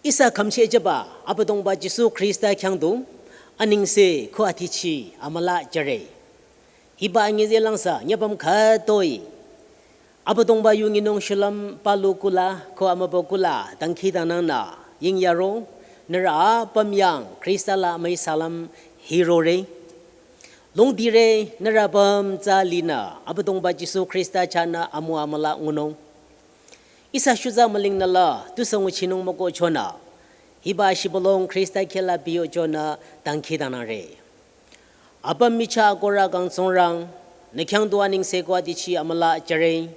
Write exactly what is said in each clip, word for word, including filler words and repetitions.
Ihsa khümchehjüba Abüdongba Jisu Khrista khyang du anengse ko atichi amüla jüre. Hiba anyüzehlang sü nyübüm khütoi Abüdongba yu nyinung shulüm palu kula ko amübü kula dangkhidangnangnü yingyaro, nührü apüm yang Khrista la müi salam hirore. Longdire, nührü apüm tsü linü Abüdongba Jisu Khrista chahnü amüwa amüla ngunung. Ihsa shutsa mülingnü la tusü nguchinung mükohchonü, hiba shibülung Khrista kehla biyohchonü dangkhidangnangre. Apüm michah akohrü kang Tsingrang, nü khyang du anengse ko atichi amüla jüre.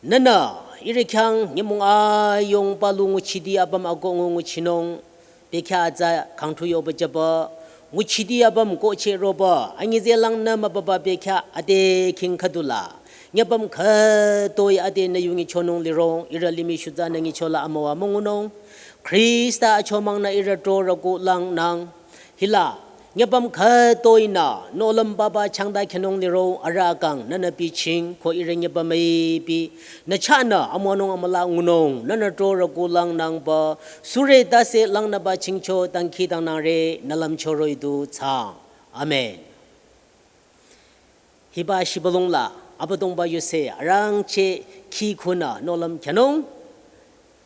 Nühnü ihrü khyang nyümong ayung palu nguchiti apüm akoh ngu nguchinung bekhyah atsa khangthu yoba jüba, nguchiti apüm kohcheh roba anyüzehlangnü mübüba bekhyah ade khing khüdula nyübüm khütoi ade nü yu nyichonung lirong, ihrü limih shutsa nü nyichola amüwa müngunung. Khrista achomangnü ihrü trorü kulangnang. Hila nyübüm khütoinü nohlüm papa changta khenung lirong, arüh kang nühnü bichieng ko ihrü nyübüm müipi nü chahnü amüwanung amüla ngunung, nühnü trorü kulangnangba sure tase langnüba chingcho dangkhidangnangre, nü lümcho roh-i du thsaang. Amen. Hiba shibülung la Abüdongba yuse arangcheh khi khunü nohlüm khenung,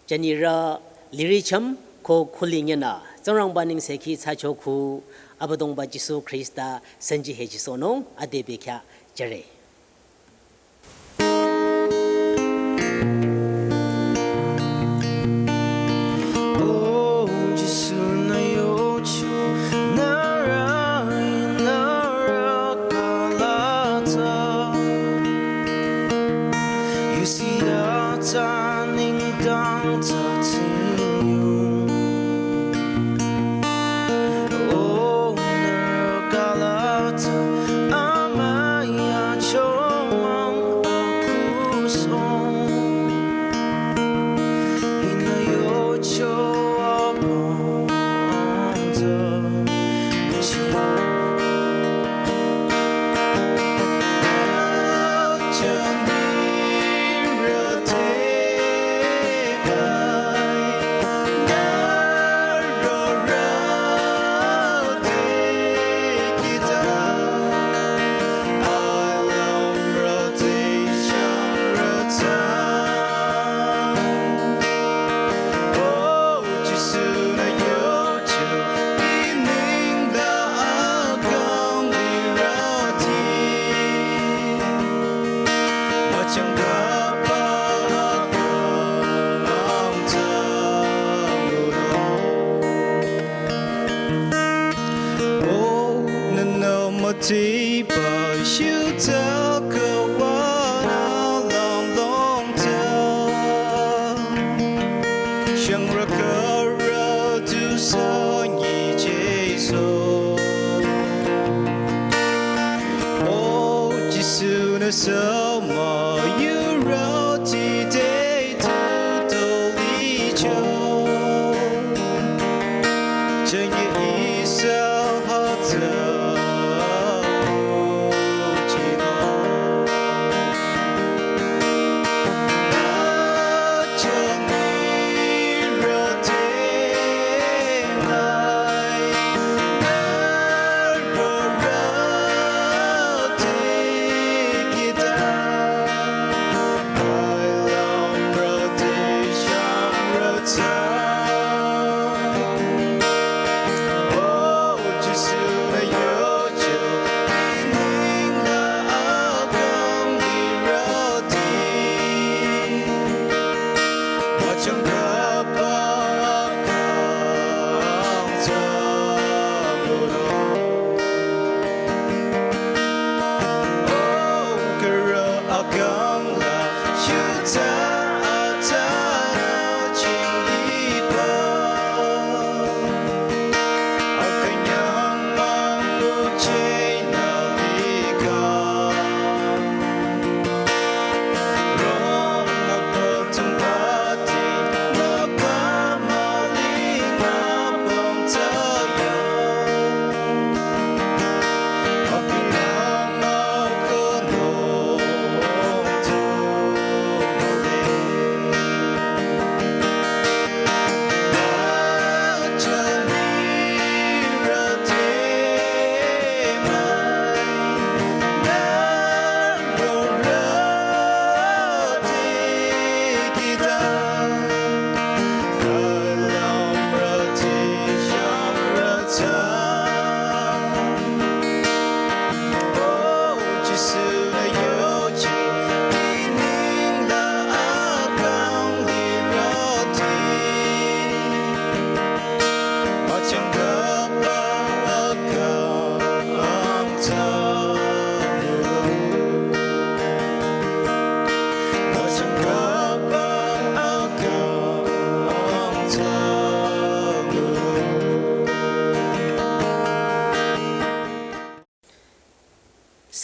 jünirü lirichem ko kulinyenü Tsingrangba nengsekhi thsacho khu, Abüdongba Jisu Khrista sanji hechisohnung ade bekhyah jüre. O Jisu, nü yocho nührü, nührü kalata. Yusi atsa nengdang tsü tsingyu. O nührü kalata, amüi achomang akusong. Ihnü yocho apüm tsü O nühnü mütiba shutsa kawa nülang longta, shangrü khürü tusü nyichehsoh. O Jisu, nü sü müyurüti te tutolicho. Chenge ihsa hütsü chino.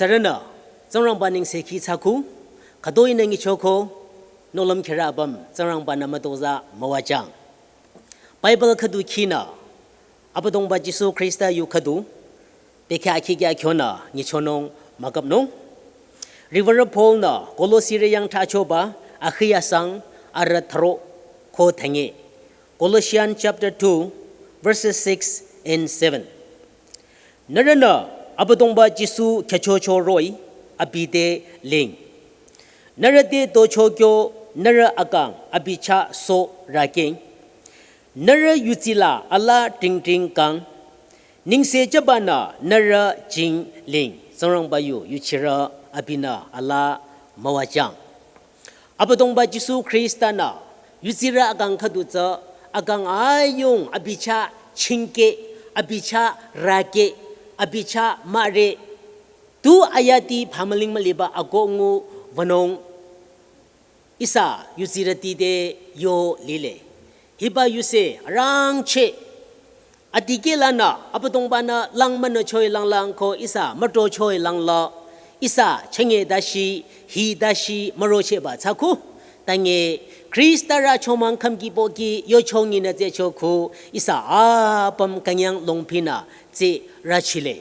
Tüdrünü, Tsingrangba nengsekhi thsaku, khütoi nü nyichoko, nohlüm khürü apüm, Tsingrangba-nü mütozah müwajüng. Bible khüdu khinü, Abüdongba Jisu Khrista yu khüdu, bekhyah akhikya khyonü nyichonung müküpnung. Riwürü Paul-nü Kolosirü yang thrachoba, akhi asang, arüh thüro, ko thüngi. Colossians chapter two, verses six and seven. Nührünü Abüdongba Jisu khyüchocho roh-i abi te ling. Nührü te tocho kyo nührü akang abi chah so rüking. Nührü yuzila alaa tingting kang. Nengse jübanü nührü jingling. Tsingrangba yu yuchirü abinü alaa müwajüng. Abüdongba Jisu Khrista-nü, yuzirü akang khüdu tsü, akang ayung abi chah chingke, abi chah rüke, abi chah müre, tu ayati phamüling müliba akoh ngu wünung ihsa yuzirüti te yo lile. Hiba yuse arangcheh, adikehlanü, Abüdongba-nü lang münü choi langlang ko ihsa mütro choi langla, ihsa chenge dashi, hi dashi mürochehba thsaku. Tange, Khrista rü chomang khümki pohki yo chongi nü tse choku, ihsa apüm künyang longpinü tse rüchile.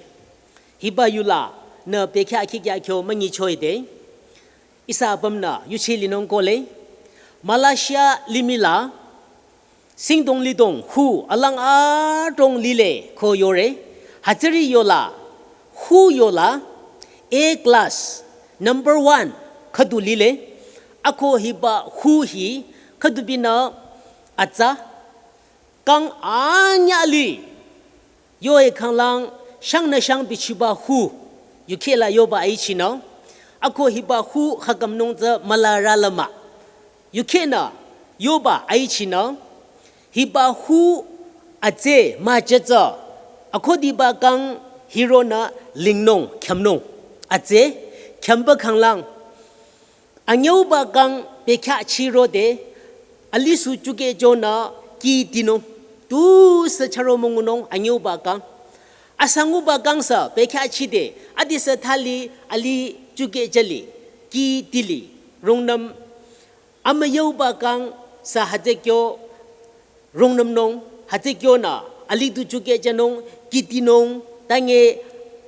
Hiba yula, nü bekhyah akhikya khyo münyi choi de. Ihsa apümnü yuchi linung kohle. Malaysia limihla, singdong lidong hu alang adrong lile ko yore. Hütsüri yola, hu yola, A class, number one, khüdu lile. Ako hiba hu hi, khüdu binü, atsa, kang anyüh li, yo-e khanglang, shangnü shang bichiba hu, yukhehla yoba aichinü. Ako hiba hu khakümnung tsü mülarü lümah. Yukhehnü, yoba aichinü. Hiba hu atse müjetsü. Akhudiba kang hironü lingnung, khyümnung. Atse, khyümba khanglang. Anyüuba kang bekhyah chirode, alisu chukehchonü kitinung. Tusü chüro müngunung anyüuba kang. Asanguba kang sü bekhyah chide, adisü thali ali chukehchali, kitili, rungnüm. Amüyüuba kang sü hütsü kyo rungnümnung, hütsü kyonü, ali du chukehchanung, kitinung, tange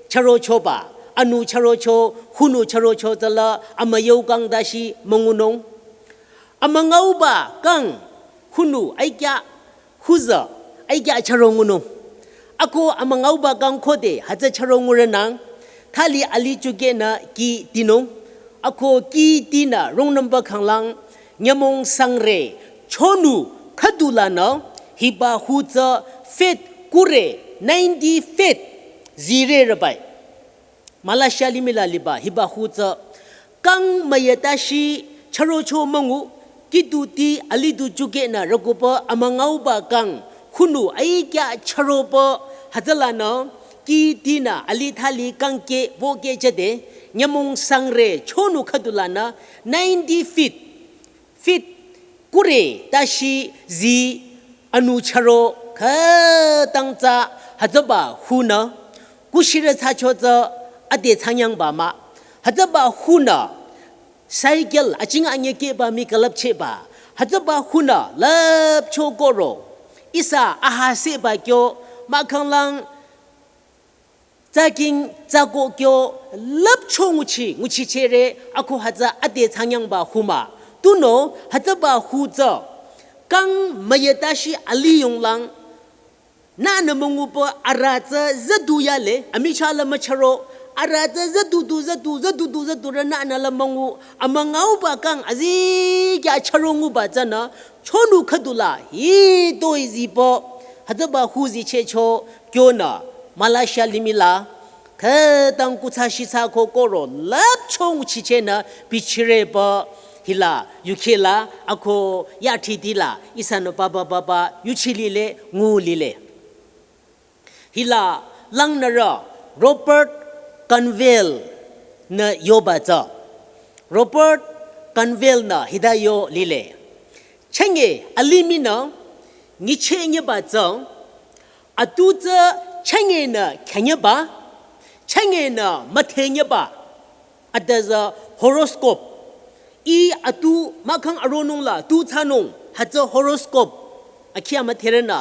chürochoba, anu chürocho, hunu chürocho tsüla, amüyüu kang dashi müngunung. Amüngauba kang, hunu, aikya, huzü, aikya chüro ngunung. Ako amüngauba kang khode, hütsü chüro ngurünang, thali ali chukehnü kitinung. Ako kitinü rungnümba khanglang, nyümong sangre, chonu khüdulanü, hiba hu tsü feet kure, ninety feet, zire rübai. Malaysia limihla liba, hiba hu tsü, kang müyetashi, chürocho müngu, kiduti, ali du chukehnü, rükupa, amüngauba kang, hunu, aikya chüropa, hütsülanü, kitinü, ali thali kangke, bokehchade, nyümong sangre, chonu khüdulanü, ninety feet, feet kure tashi zi anu chüro khütang tsü hütsüba hunü kushirü thsacho tsü ade thsanyangba mah. Hütsüba hunü cycle aching anyekehba mii külüpchehba. Hütsüba hunü lüpcho kohro. Ihsa ahaseba kyo mahkhanglang tsaking tsako kyo lüpcho nguchi, nguchichere, ako hütsü ade thsanyangba hu mah. Tunüo hütsüba hu tsü kang müyetashi ali yonglang. Nünü müngupa arüh tsü züdu yale, amichah la müchüro, arüh tsü züdu du, züdu, züdu du, züdurü nünü la müngu, amüngauba kang azikyah chüro nguba tsünü, chonu khüdula, hitoi zipo, hütsüba hu zichehcho, kyonü, Malaysia limihla, khütang kuthsa shitsa ko kohro, lüpcho nguchichehnü, bichireba, hila, yukhila, ako, yathitila, ihsanü papa papa, yuchi lile, ngu lile. Hila, langnürü, Robert Conwell nü yoba tsü. Robert Conwell nü hita yo lile. Chenge alimih nü nyichehnyeba tsü, atu tsü chenge nü khyanyeba, chenge nü müthenyeba, Adüzü horoscope. I atu mahkhang aronung la tu thsanung hütsü horoscope. Akhi amüdherünü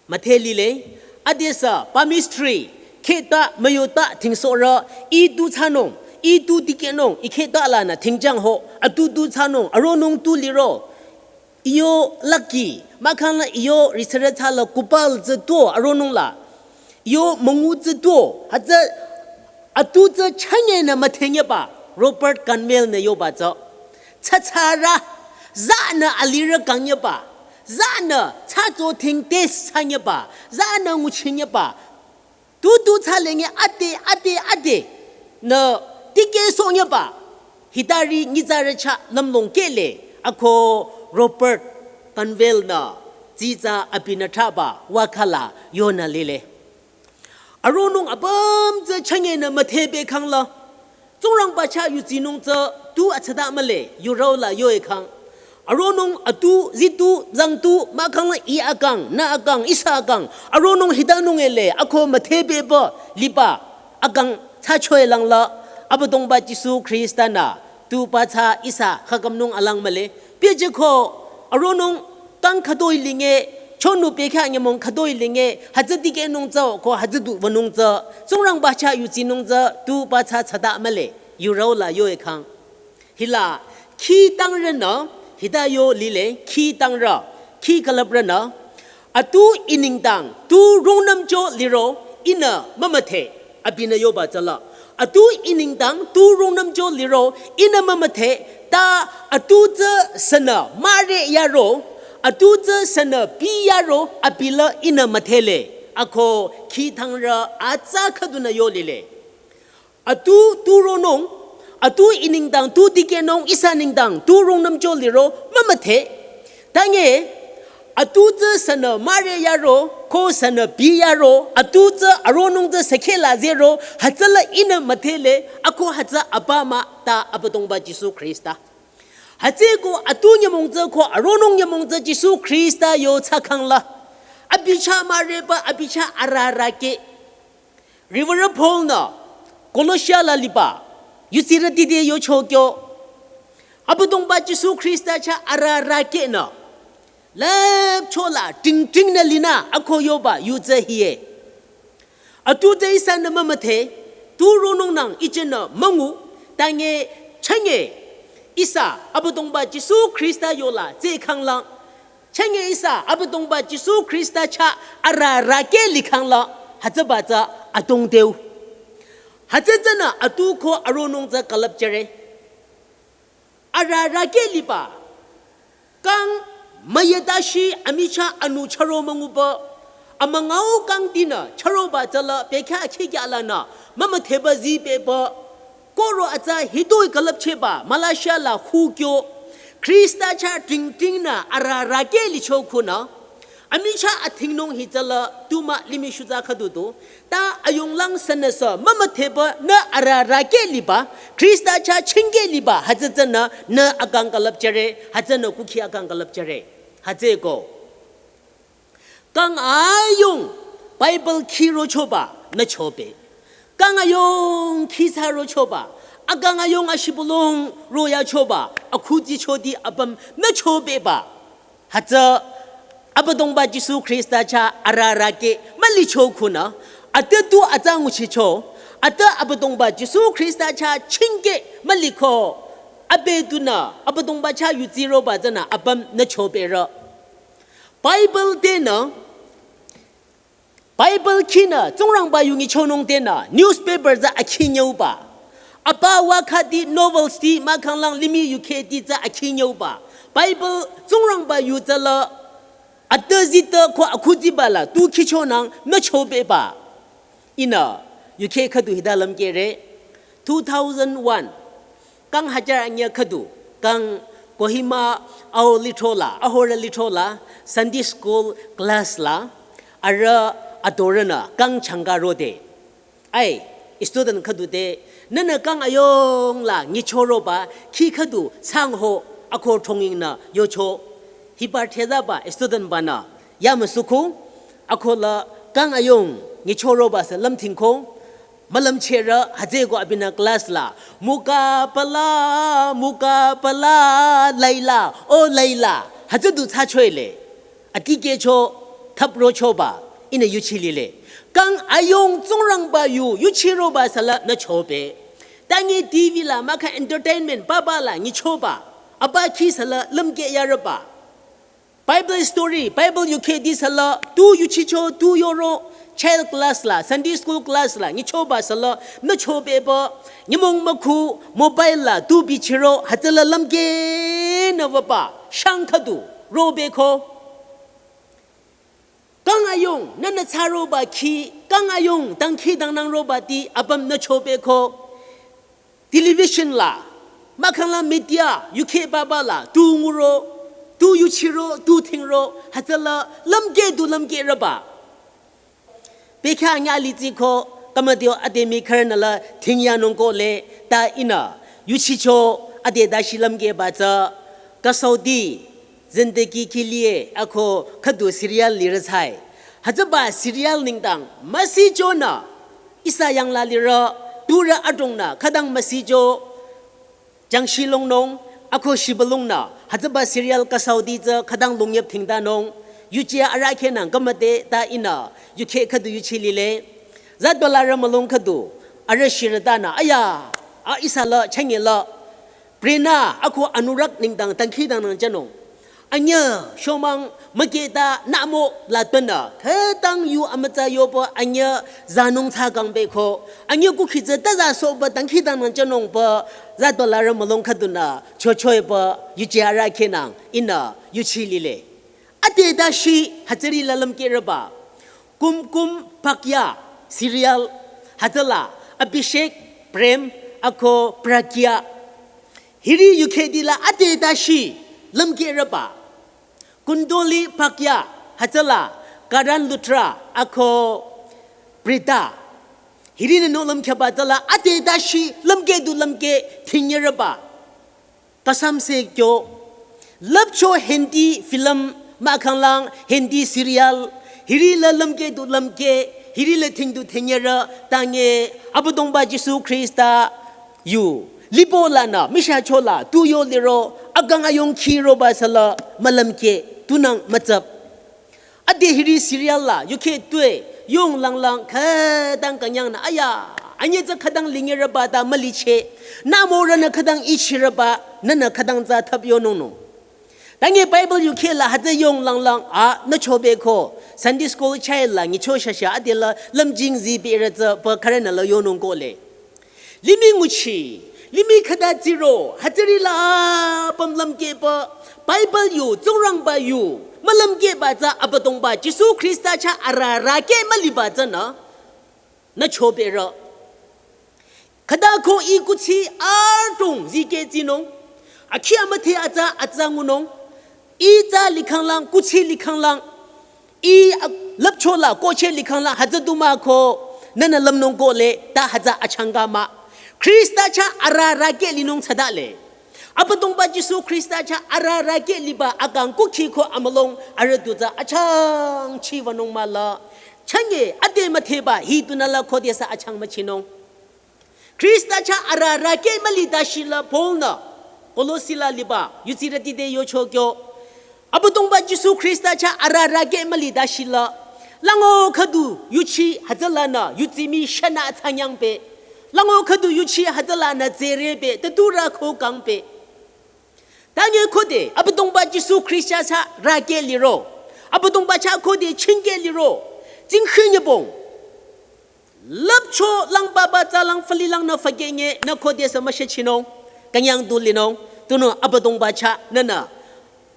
müdhe lile. Adesü palmistry. Kheta müyota thingsohrü. I tu thsanung. I tu dikehnung. I kheta lanü thingjang ho. Atu tu thsanung. Aronung tu liro. Iyo lucky, mahkhang la iyo risere tsü la kupal tsü tuo aronung la. Iyo müngu tsü tuo, hütsü atu tsü chünye nü müdhenyeba, Robert Cunwell nü yoba tsü. Tsü tsürü, zanü alirü kangyeba, zanü tsü tso thing test thsanyeba, zanü nguchinyeba, tu tu thsalenge ade, ade, ade. Nü tikehsohnyeba. Hitari nyitsarü chah lümlong kehle. Ako Robert Cunwell nü. Tsitsa abinü thraba. Wakhala yonü lile. Aronung apüm tsü chünye nü müdhebe khangla. Tsingrangba chah yudsinung tsü tu atsata mühle, yurao la yoe khang. Aronung atu, zitu, zangtu, mahkhang la i akang, nü akang, ihsa akang. Aronung hitanung ele, ako müdhebe ba, liba, akang, tsü choe lang la, Abüdongba Jisu Khrista nü, tu pa tsü ihsa, khakamnung alang mühle. Pehjüko, aronung, kang khütoi linge, chonu pekha nyümong khütoi linge, hütsü dikehnung tsü, ko hütsü du wünung tsü, Tsingrangba chah yudsinung tsü, tu pa tsü tsata mühle, yurao la yoe khang. Hila, khi tangrünü, hita yo lile, khi tangrü, khi külüprünü, atu i nengdang, tu rungnümcho liro, ihnü mümüdhe. Abinü yoba tsü la. Atu i nengdang tu rungnümcho liro, ihnü mümüdhe, ta atu tsü sünü müre yaro, atu tsü sünü pi yaro, abi la ihnü müdhele. Ako khi tangrü atsa khüdunü yo lile. Atu tu ronung, atu i nengdang tu dikehnung ihsa nengdang tu rungnümcho liro, mümüdhe. Tange, atu tsü sünü müre yaro, ko sünü pi yaro, atu tsü aronung tsü sekhe la zero, hütsü la ihnü müdhele, ako hütsü apa mah ta Abüdongba Jisu Khrista. Hütsüeko atu nyümong tsü ko aronung nyümong tsü Jisu Khrista yo tsü khangla. Abi chah müreba, abi chah ararake. Reverend Paul nü, Colossians la liba, yudsirüti te yocho kyo. Abüdongba Jisu Khrista chah ararake nü. Lüpcho la, ting ting nü linü, ako yoba, yu tsü hie. Atu tsü ihsanü mümüdhe, tu ronung nang ichenü müngu, tange chünye, ihsa, Abüdongba Jisu Khrista yola, tsü khanglang. Chünye ihsa, Abüdongba Jisu Khrista chah ararake likhangla, hütsüba tsü adongdeu. Hütsü tsünü atu ko aronung tsü külüpjüre. Ararake liba, kang müyetashi amichah anu chüro münguba, amüngao kang dinü chüroba tsü la pekha khikya lanü, mümüdheba zibeba, koro atsa hitoi külüpcheba, Malaysia la hukyo, Khrista chah ting ting nü ararake licho khunü, amichah athingnung hi tsü la tu mah limih shuza khüdu du, ta ayunglang sünüsü mümüdheba nü ararake liba, Khrista chah chingke liba, hütsü tsünü nü akang külüpjüre, hütsünü kukhi akang külüpjüre, hütsüeko. Kang ayung Bible khi rochoba nü chobe. Kang ayung khi sa rochoba. Akang ayung ashibulung roya choba. Akhuti choti apüm nü chobeba. Hütsü Abüdongba Jisu Khrista chah ararake mülicho khunü. Ate tu atsa nguchicho. Ate Abüdongba Jisu Khrista chah chingke müliko. Abe tunü Abüdongba chah yutsiroba tsünü apüm nü chobere. Bible tenü, Bible khinü, Tsingrangba yu nyichonung tenü, newspaper tsü akhinyüba. Apa wakhati novels ti mahkhanglang limih yukheti tsü akhinyüba. Bible Tsingrangba yu tsü la, atüzitü ko akhuziba la, tu khichonang nü chobeba. Ihnü, yukhe khüdu hita lümkehre, two thousand one, kang hajar anyü khüdu, kang Kohima Ao lithro la, ahorü lithro la, Sunday school class la, arüh adorünü kang changa rode. Ai, student khüdu te, nünü kang ayung la nyichoroba, khi khüdu sangho, ako throngyingnü yocho, hiba thezaba student banü, yamüsukhu, ako la kang ayung nyichoroba sü lümthingko, Mülümchehrü hütsüeko abinü class la, "Mukapala, mukapala, Laila, oh Laila," hütsü du thsachoele. Adikehcho, thüprochoba, ihnü yuchi lile. Kang ayung Tsingrangba yu, yuchiroba süla nü chobe. Tangi T V la, mahkhang entertainment, papa la, nyichoba. Apa khi süla lümkeh yarüba. Bible story, Bible yukheh di süla, tu yuchicho, tu yoro, child class la, Sunday school class la, nyichoba süla, nü chobeba, nyümong mükhu, mobile la, tu bichiro, hütsüla lümkeh nü wüba, shang khüdu, robeko. Kang ayung, nünü thsaroba khi, kang ayung, dangkhidangnang robati, apüm nü chobeko. Television la, mahkhang la media, yukheh papa la, tu nguro, tu yuchiro, tu thingro, hütsüla lümkeh du lümkehrüba. Bekhyah nyü litsiko, kamatio ade mi khürünü la thingyanung kohle, ta ihnü, yuchicho, ade dashi lümkehba tsü, Kasaudi, Zindagi Ke Liye, ako khüdu serial lirü thsai. Hütsüba serial nengdang, müsichonü, ihsa yangla lirü, turü adrongnü, khütang müsicho, jangshi longnung, ako shibülungnü, hütsüba serial Kasaudi tsü khütang lungyüp thingdanung, yuje arahkhehnang kümüde ta ihnü, yukheh khüdu yuchi lile, zatbalarü mülung khüdu, arüh shirütanü, aya, a ihsa la, changela, prerna, ako anurag nengdang, dangkhidangnang jünung. Anyüh, shomang, mükehta, namo, latpünü, khütang yu amütsa yoba, anyüh, zanung thsa kangbeko, anyüh kukhi tsü taza soba, dangkhidangnang jünungba, zatbalarü mülung khüdunü, chochoiba, yuje arahkhehnang, ihnü, yuchi lile. Ade dashi, hütsüri la lümkehrüba. Kumkum Bhagya serial, hütsüla Abhishek, Prem, ako Pragya. Hiri yukheh di la ade dashi lümkehrüba. Kundoli Bhagya, hütsüla Karan Luthra, ako Prita. Hiri nü no lümkheba tsüla ade dashi lümkeh du lümkeh thingyerüba. Kasam se kyo. Lüpcho Hindi film mahkhang lang Hindi serial. Hiri la lümkeh du lümkeh. Hiri la thing du thingyerü tange Abüdongba Jisu Khrista yu. Lipo lanü, mishacho la, tu yo liro, akang ayung khiroba süla, mülümkeh, tunang mütsap. Ade hiri serial la, yukheh tue, yung langlang, khütang künyangnü, aya, anyüh tsü khütang lingyerüba ta müliche, namo rünü khütang ichirüba, nünü khütang tsü thap yonungnung. Tangi Bible yukheh la hütsü yung langlang, a, nü chobeko, Sunday school child la, nyicho shasha, ade la, lümjing zibi rütsü, pa khürünü la yonung kohle. Limih nguchi, limih khüta tsiro, hütsüri la apüm lümkehba, Bible yu, Tsingrangba yu, mülümkehba tsü Abüdongba Jisu Khrista chah ararake müliba tsünü, nü choberü. Khüta ko i kuthsi adrong zikeh tsinung, akhi amüdhe atsa atsa ngunung, i tsü likhanglang, kuthsi likhanglang, i ak-, lüpcho la, koche likhanglang, hütsü du mah ko, nünü lümnung kohle, ta hütsü achangka mah. Khrista chah ararake linung thsadale. Abüdongba Jisu Khrista chah ararake liba akang kukhi ko amülung, arüh du tsü achangchi wünung mahla. Change, ade müdheba, hi tunü la khodesü achang müchinung. Khrista chah ararake müli dashi la Paul nü, Kolosi la liba, yutsirüti te yocho kyo. Abüdongba Jisu Khrista chah ararake müli dashi la, lango khüdu yuchi hütsülanü, yutsi mi shana tsanyangpe. Lango khüdu yuchi hütsülanü zerebe, tetura ko kangpe. Tangi khode, Abüdongba Jisu Khrista chah rake liro. Abüdongba chah khode chingke liro. Jingkhi nyebong. Lüpcho lang baba tsa lang fali lang nü fake nye nü khodesü müshechinung, künyang du linung, tunüo Abüdongba chah nünü.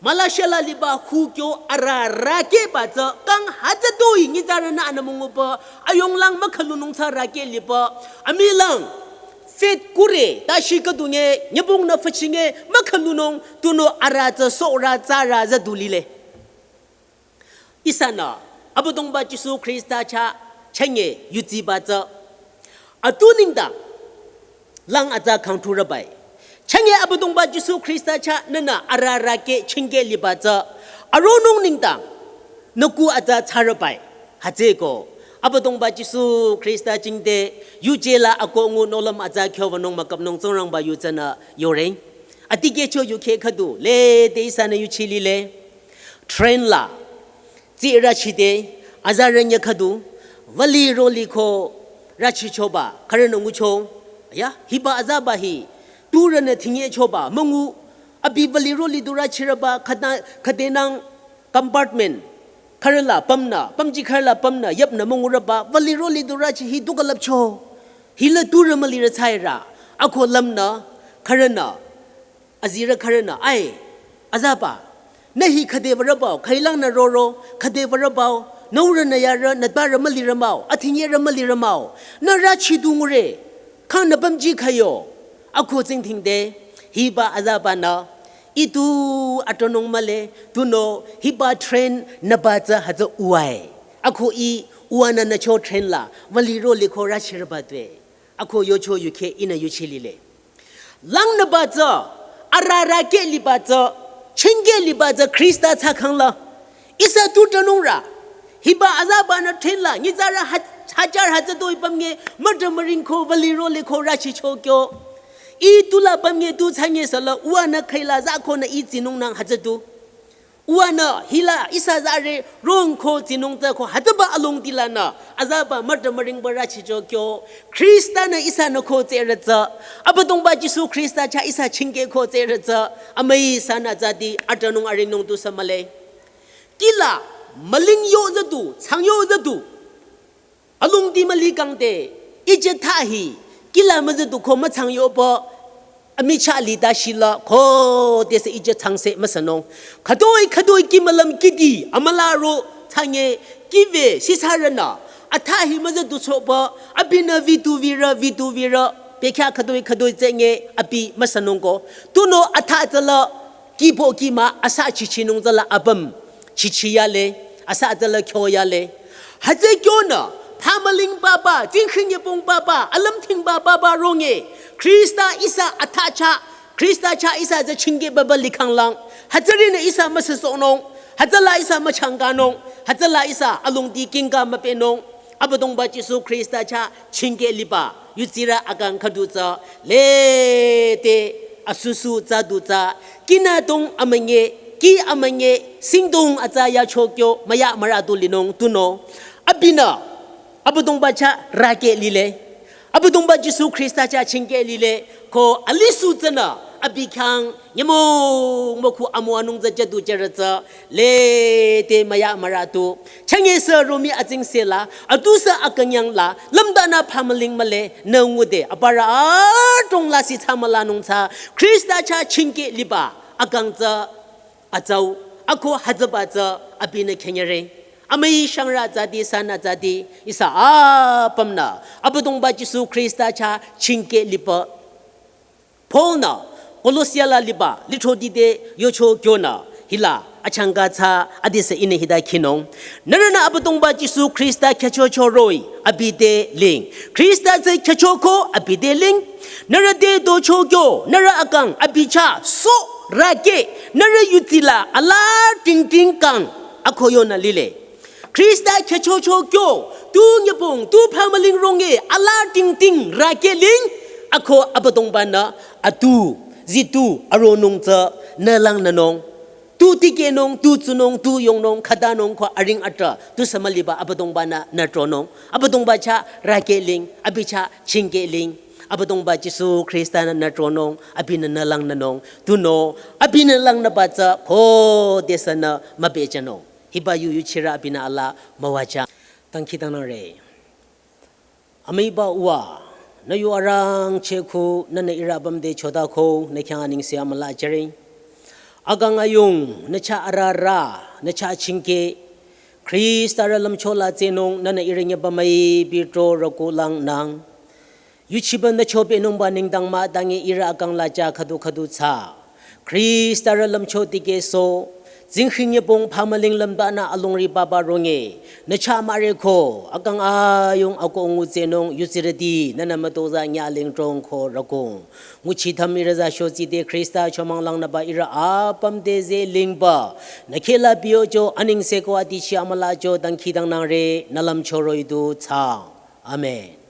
Malaysia la liba hu kyo ararake ba tsü kang hütsü toi nyitsarünü anü münguba, ayong lang mükhalunung tsü rake liba, amilang, faith kure, tashi khüdu nye, nyebong nü fachinge, mükhalunung, tunüo arüh tsü sohrü tsürü tsü du lile. Ihsanü, Abüdongba Jisu Khrista chah, chenge yutsiba tsü. Atu nengdang, lang atsa khangthurübai. Chenge Abüdongba Jisu Khrista chah, nünü ararake chingke liba tsü. Aronung nengdang, nü ku atsa tsarübai. Hütsüeko, Abüdongba Jisu Khrista jingte yuje la akoh ngu nohlüm atsa kyo wünung müküpnung Tsingrangba yu tsünü yoreng. Atikehcho yukheh khüdu lede ihsanü yuchi lile. Train la tsü rachide, azarü nyü khüdu, wüli roli ko rachichoba khürünü ngucho. Ya, hiba azaba hi turünü thingyechoba müngu, abi wüli roli du rachirüba khüta, khüdenang compartment khürü la pümnü, pümji khürü la pümnü yüpnü müngurüba wüli roli du rachi hi du külüpcho. Hila turü mülirü tsürü, ako lümnü khürünü, azirü khürünü, ai, azaba, nü hi khüde würübao, khüilangnü roro khüde würübao, nü aurünü yarü, nü tbarü mülirü mah-o, athingyerü mülirü mah-o, nü rachi du ngure, khangnü pümji khüyo. Ako tsingdhingde, hiba azabanü, ih tu atronung mühle, tunüo hiba train nüba tsü hütsü uwae. Ako ih uwanü nücho train la wüli roli ko rachirüba tue. Ako yocho yukheh ihnü yuchi lile. Langnüba tsü, ararü keh liba tsü, chingkeh liba tsü Khrista tsü khangla. Ihsa tu tronung rü. Hiba azabanü train la, nyitsarü ha-, hajar hütsütoi pümnge, mütü müring ko, wüli roli ko rachicho kyo. Ih tu la pümnge tu tsünye süla, uwanü khüila za konü ih tsinung nang hütsütu. Uwanü hila ihsa zare rong ko tsinung tsü ko hütsüba alongdi lanü, azaba mütü müringba rachicho kyo. Khristanü ihsanü ko tsürü tsü, Abüdongba Jisu Khrista chah ihsa chingkeh ko tsürü tsü, amüi sanü zadi atronung aringnung tusü mühle. Kihla, müling yo züdu, tsang yo züdu. Alongdi müli kangde, ije thsa hi, kihla müzüdu ko mütsang yoba, amichah lita shila, ko tesü ije tsangse müsünung. Khütoi khütoi kih mülüm kihdi, amüla ro, tsünye, kih we, sisarünü, athsa hi müzüdu soba, abinü witu wirü, witu wirü, bekhyah khütoi khütoi tsünye, abi müsünung ko. Tunüo athsa tsüla, kihbo kih mah asa chichinung tsüla apüm chichi yale, asa tsüla kyo yale. Hütsü kyonü, phamüling papa, tsingkhinyepong papa, alümthingba papa ronge, Khrista ihsa athsa chah, Khrista chah ihsa tsü chingkeh papa likhanglang, hütsürinü ihsa müsüsohnung, hütsüla ihsa müchangkanung, hütsüla ihsa alongdi kingka müpehnung, Abüdongba Jisu Khrista chah chingkeh liba, yutsirü akang khüdu tsü, lete asusu tsü du tsü, kihnü dong amünye, kih amünye, singdong atsa yacho kyo, müya mürü du linung tunüo. Abinü, Abüdongba chah rakeh lile. Abüdongba Jisu Khrista chah chingkeh lile, ko alisu tsünü, abi khyang, nyümong mükhu amüwanung tsü jüdu jürü tsü, lete müya mürü du. Chünye sü romi atsingse la, atusü akünyang la, lümdanü phamüling mühle, nü ngude, aparü adrong lasih tsü mülanung tsü, Khrista chah chingkeh liba, akang tsü, atsau, ako hütsüba tsü, abinü khenyere. Amüi shangrü zadi, sanü zadi, ihsa apümnü, Abüdongba Jisu Khrista chah chingkeh liba, Paul-nü, Kolosia la liba, lithroti te yocho kyonü, hila, achangka tsü, adesü ihnü hita khinung. Nührünü Abüdongba Jisu Khrista khyüchocho roh-i, abi te ling. Khrista tsü khyüchoko, abi te ling. Nührü te docho kyo, nührü akang, abi chah, so, rakeh, nührü yutsi la, ala tingting kang, ako yonü lile. Khrista khyüchocho kyo, tu nyübong, tu phamüling ronge, ala tingting rakeh ling, ako Abüdongba-nü, atu, zitu, aronung tsü, nü langnünung. Tu tikehnung, tu tsunung, tu yongnung, khatanung ko aring atra, tusü müliba Abüdongba-nü, nü tronung. Abüdongba chah rakeh ling, abi chah chingkeh ling. Abüdongba Jisu Khrista-nü nü tronung, abinü nü langnünung. Tunüo, abinü langnüba tsü, ko desünü mübejünung. Hiba yu yuchirü abinü ala müwajüng. Dangkhidangnangre. Amüiba Uwa, nü yu arangcheh khu, nünü ihrü apüm te chota khu, nü khyang anengse amüla jüre. Akang ayung, nü chah ararü, nü chah chingkeh, Khristarü lümcho la tsehnung, nünü ihrü nyeba müipi tro rüku langnang. Yuchiba nü chopehnungba nengdang mah tangi ihrü akang la chah khüdu khüdu tsü. Khristarü lümcho tikehsoh, Zingkhinyepong phamüling lümbanü alongri papa ronge, nü cha mare ko, akang ayung ako ngutsenung yutsirüti, nünü mütozah nyaling trong ko rakong. Nguchi tham ihrü za shotsi te Khrista chomang lang nüba ihrü apüm te ze lingba, nü khela piocho aning seko atichi amülacho dangkhidangnangre, nü lümchoro idu tsang. Amen.